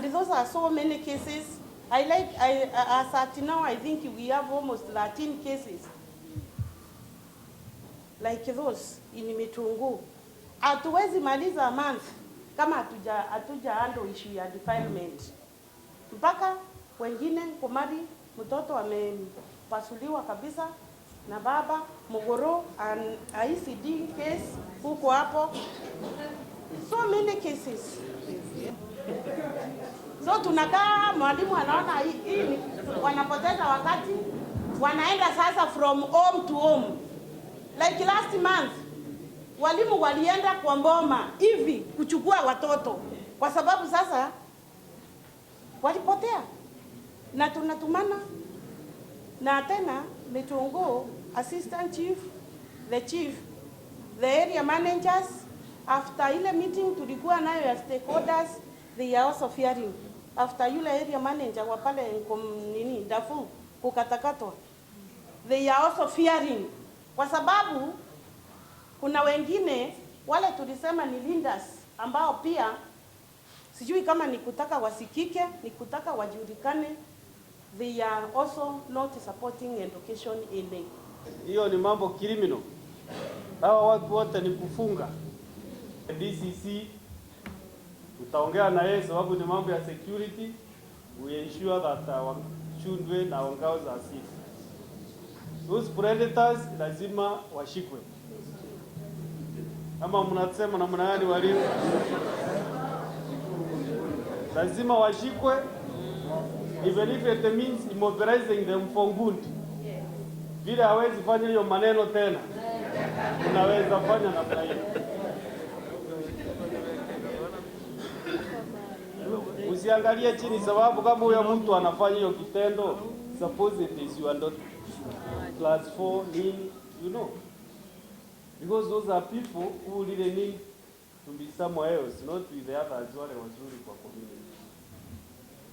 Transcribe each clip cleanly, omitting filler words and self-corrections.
And those are so many cases. I like, I, as at now, I think we have almost 13 cases like those in Mitunguu. Hatuwezi maliza month kama hatuja handle issue ya defilement. Mpaka wengine kumari mtoto amepasuliwa kabisa na baba Muguru an ICD case huko hapo, so many cases. So tunakaa, mwalimu anaona hii wanapoteza wakati, wanaenda sasa from home to home. Like last month walimu walienda kwa mboma hivi kuchukua watoto kwa sababu sasa walipotea, na tunatumana na tena Mitunguu assistant chief, the chief, the area managers. After ile meeting tulikuwa nayo ya stakeholders, they are also fearing after yule area manager wa pale nini Dafu kukatakatwa, they are also fearing kwa sababu kuna wengine wale tulisema ni leaders ambao pia sijui kama ni kutaka wasikike, ni kutaka wajulikane, they are also not supporting education in Hiyo ni mambo criminal. Hawa watu wote ni kufunga. DCC tutaongea na yeye sababu ni mambo ya security. We ensure that our children, our girls are safe. Those predators lazima washikwe. Ama mnasema namna gani walimu? Lazima washikwe even if it means immobilizing them for good. Vile hawezi fanya hiyo maneno tena, unaweza fanya namna hiyo. Usiangalie chini, sababu kama huyo mtu anafanya hiyo kitendo, suppose it is your daughter class 4 nini, because those are people who really need to be somewhere else, not with the others wale wazuri kwa community.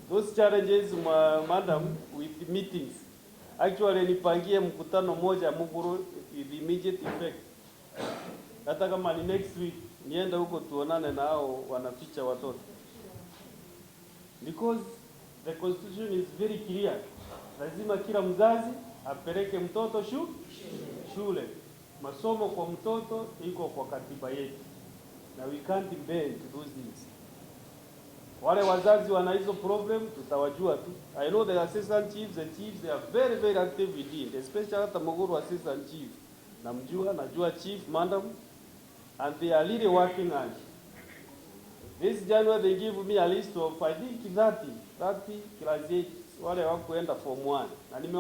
Those challenges, madam, with meetings, actually nipangie mkutano moja Muguru with immediate effect, hata kama ni next week, niende huko tuonane na hao wanaficha watoto, because the constitution is very clear. Lazima kila mzazi apeleke mtoto shule. Masomo kwa mtoto iko kwa katiba yetu, na we can't bend those things. Wale wazazi wana hizo problem tutawajua tu. I know the assistant chiefs, the chiefs, they are very very active within, especially hata Muguru assistant chief. Namjua, najua chief, madam, and they are really working hard. This January they give me a list of, I think, 30 class 8 wale wakuenda form 1 na nime